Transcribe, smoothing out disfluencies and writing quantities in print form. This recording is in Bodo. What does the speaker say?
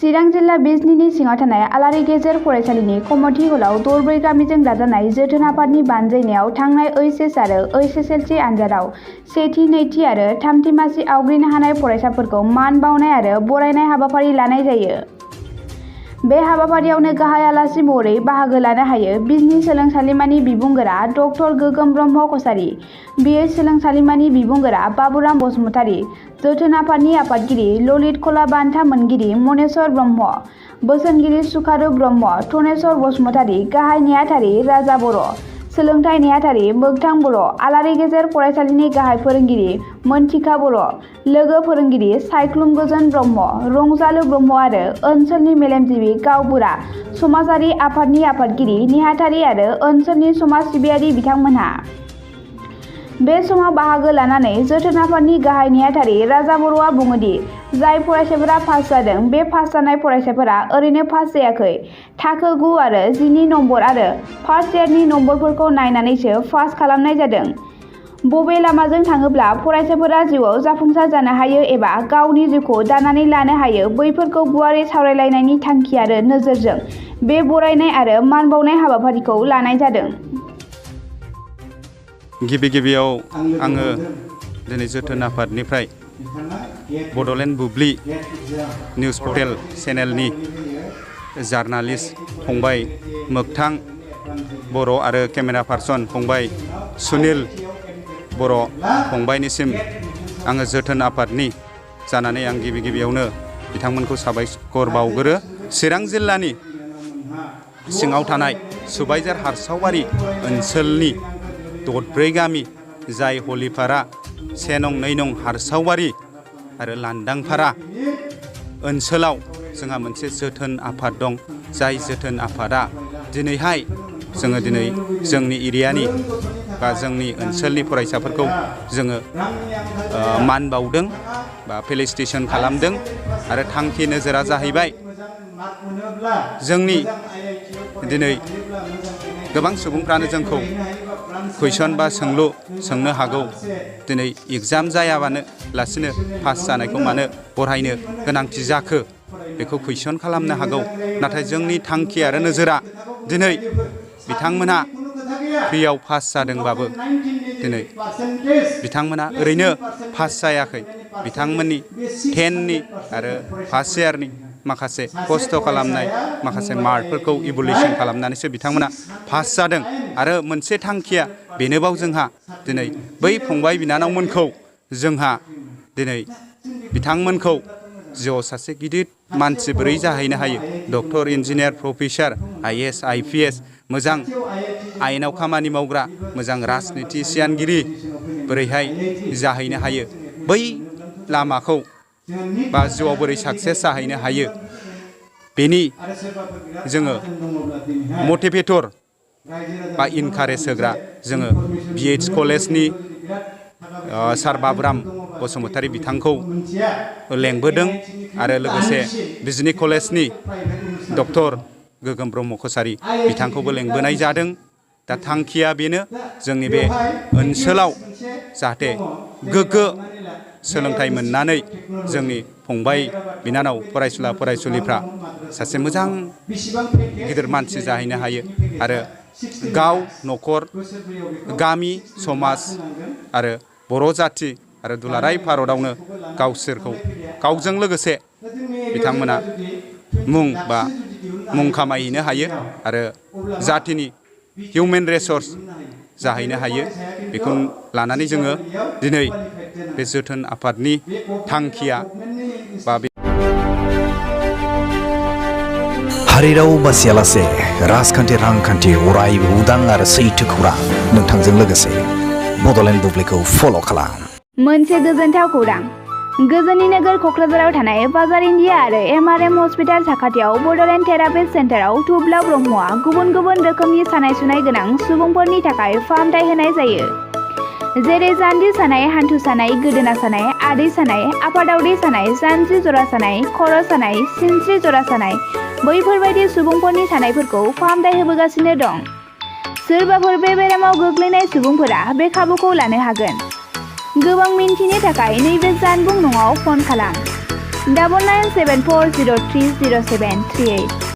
चिरां जिल्ला बिजनीनि सिङाव थानाय आलारि गेजेर फरायसालिनि कमिटि हलाव दरब्रै गामिजों दाजानाय जोथोन आफादनि बानजायनायाव थांनाय ओइचएस आरो ओइचएसएलसि आनजादाव सेथि, नैथि आरो थामथि मासि आवग्रिनो हानाय फरायसाफोरखौ मान बावनाय आरो बरायनाय हाबाफारि लानाय जायो। बे हाबाफारियावनो गाहाय आलासि महरै बाहागो लानो हायो बिजनी सोलोंसालिमानि बिबुंगोरा डक्टर गोगोम ब्रह्म कछारी, बिएच सोलोंसालिमानि बिबुंगोरा बाबुराम बसुमतारी, जोथोन आफादनि आफादगिरि ललित कला बान्था मोनगिरि मनेस्वर ब्रह्म, बोसोनगिरि सुकारू ब्रह्म, धनेस्वर बसुमतारी, गाहाय नेहाथारि राजा बर', सोलोंथाइ नेहाथारि मोगथां बर', आलारि गेजेर फरायसालिनि गाहाय फोरोंगिरि मोनथिखा बर', लोगो फोरोंगिरि सायख्लुम गोजोन ब्रह्म, रंजालु ब्रह्म आरो ओनसोलनि मेलेमजिबि गावबुरा समाजारि आफादनि आफादगिरि नेहाथारि आरो ओनसोलनि समाज सिबियारि बिथांमोनहा बे समाव बाहागो लानानै जोथोन आफादनि गाहाय नेहाथारि राजा बर'आ बुङोदि जाय फरायसाफोरा पास जादों बे पास जानाय फरायसाफोरा ओरैनो पास जायाखै, थाखो 9 आरो 10 नि नम्बर आरो फार्स्ट इयारनि नम्बरफोरखौ नायनानैसो पास खालामनाय जादों। बबे लामाजों थाङोब्ला फरायसाफोरा जिउआव जाफुंसार जानो हायो एबा गावनि जिउखौ दानानै लानो हायो बैफोरखौ गुवारै सावरायलायनायनि थांखि आरो नोजोरजों बे बरायनाय आरो मान बावनाय हाबाफारिखौ लानाय जादों। गिबियाव आङो दिनै जोथोन आफादनिफ्राय बड'लेण्ड बुब्लि निउस पर्टेल चेनेलनि जार्नालिस्ट फंबाय मोगथां बर' आरो केमेरा पार्सन फंबाय सुनिल बर' फंबायनिसिम आङो जोथोन आफादनि जानानै आं गिबियावनो बिथांमोनखौ साबायखर बावगोरो। चिरां जिल्लानि सिङाव थानाय सुबाइजार हारसावबारि ओनसोलनि दरब्रै गामि जाय हलिपारा 1 नं 2 नं हारसावबारि आरो लांदांपारा ओनसोलाव जोंहा मोनसे जोथोन आफाद दं। जाय जोथोन आफादा दिनैहाय जोङो जोंनि एरियानि बा जोंनि ओनसोलनि फरायसाफोरखौ जोङो मान बावदों बा फेलिसिटेसन खालामदों आरो थांखि नोजोरा जाहैबाय जोंनि दिनै गोबां सुबुंफ्रानो जोंखौ कुइसन बा सोंलु सोंनो हागौ दिनै एग्जाम जायाबानो लासिनो पास जानायखौ मानो बरायनो गोनांथि जाखो बेखौ कुइसन खालामनो हागौ। नाथाय जोंनि थांखि आरो नोजोरा दिनै बिथांमोनहा फ्रियाव पास जादोंबाबो दिनै बिथांमोना ओरैनो पास जायाखै, बिथांमोननि 10नि आरो फार्स्ट इयारनि माखासे खस्थ' खालामनाय माखासे मार्कफोरखौ इभुलुसन खालामनानैसो बिथांमोना पास जादों। आरो मोनसे थांखिया बेनोबाव जोंहा दिनै बै फंबाय बिनानावमोनखौ जोंहा दिनै बिथांमोनखौ जिउआव सासे गिदिर मानसि बोरै जाहैनो हायो, doctor, engineer, professor, IAS, IPS, मोजां आयेनाव खामानि मावग्रा, मोजां राजनितिगिरि बोरैहाय जाहैनो हायो, बै लामाखौ बा जिउआव बोरै साक्सेस जाहैनो हायो बेनि जोङो मटिभेटर बा इनकारेज होग्रा जोङो बिएच कलेजनि सार बाबुराम बसुमतारी बिथांखौ लेंबोदों आरो लोगोसे बिजनी कलेजनि डक्टर गोगोम ब्रह्म कछारी बिथांखौबो लेंबोनाय जादों। दा थांखिया बेनो जोंनि बे ओनसोलाव जाहाथे गोग्गो सोलोंथाइ मोननानै जोंनि फंबाय बिनानाव फरायसुला फरायसुलिफ्रा सासे मोजां गिदिर मानसि जाहैनो हायो आरो गाव, न'खर, गामि, समाज आरो बर' जाथि आरो दुलाराय भारतआवनो गावसोरखौ गावजों लोगोसे बिथांमोना मुं खामायहैनो हायो आरो जाथिनि हिउमेन रिसर्स जाहैनो हायो। बेखौ लानानै जोङो दिनै बे जोथोन आफादनि थांखिया बा हारिराव बासियालासे राजखान्थि रांखान्थि अरायबो उदां आरो सैथो खौरां नोंथांजों लोगोसे बड'लेण्ड बुब्लिखौ फल' खालाम। मोनसे गोजोनथाव खौरां। गोजोननि नोगोर क'क्राझाराव थानाय बाजार इन्डिया आरो एमआरएम हस्पिटाल साखाथियाव बड'लेण्ड थेरापिस्ट सेन्टाराव थुब्ला ब्रह्मआ गुबुन रोखोमनि सानाय सुनाय गोनां सुबुंफोरनि थाखाय फाहामथाय होनाय जायो। जेरै जान्जि सानाय, हान्थु सानाय, गोदोना सानाय, आदै सानाय, आफादावदै सानाय, जानजि जरा सानाय, खर' सानाय, सिनस्रि जरा सानाय बैफोरबायदि सुबुंफोरनि सानायफोरखौ फाहामथाय होबोगासिनो दं। सोरबाफोर बे बेरामाव गोग्लैनाय सुबुंफोरा बे खाबुखौ लानो हागोन। गोबां मिन्थिनो थाखाय नैबे जानबुं नङाव फन खालाम 9974030738